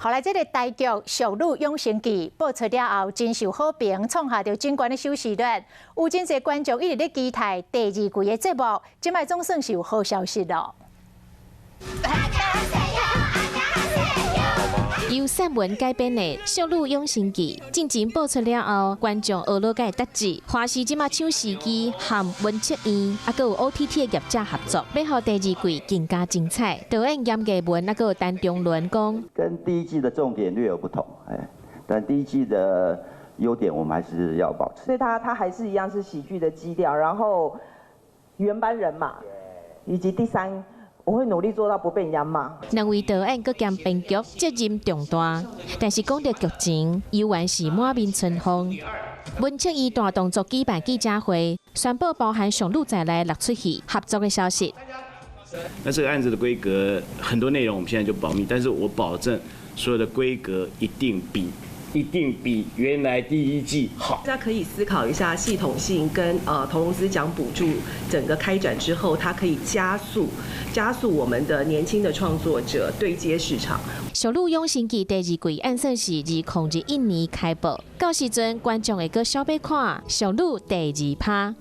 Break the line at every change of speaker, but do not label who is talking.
後來這个台劇《俗女養成記》播出了後，真受好評，創下著真懸的收視率。有真濟觀眾一直咧期待第二季的節目，這擺總算是有好消息囉。
由散文改編的《俗女養成記》進前播出了後，觀眾呵咾共得知，華視這馬搶時機和文策院，猶閣有 OTT 的業者合作，欲予第二季更加精彩。導演嚴藝文猶閣有陳中倫講，
跟第一季的重點略有不同，哎，但第一季的優點我們還是要保持。
所以它還是一樣是喜劇的基調，然後原班人馬，以及第三，我會努力做到不被人家罵。
兩位導演閣兼編劇責任重大，但是講著劇情，猶原是滿面春風。文策院大動作舉辦記者會，宣布包含俗女在內六齣戲合作的消息。
那這個案子的規格，很多內容我們現在就保密，但是我保證所有的規格一定比原來第一季好。
大家可以思考一下系統性跟投融資獎補助整個開展之後，它可以加速我們的年輕的創作者對接市場。
俗女養成記第二季按算是2021年開播，到時陣觀眾會閣痟欲看俗女第二趴。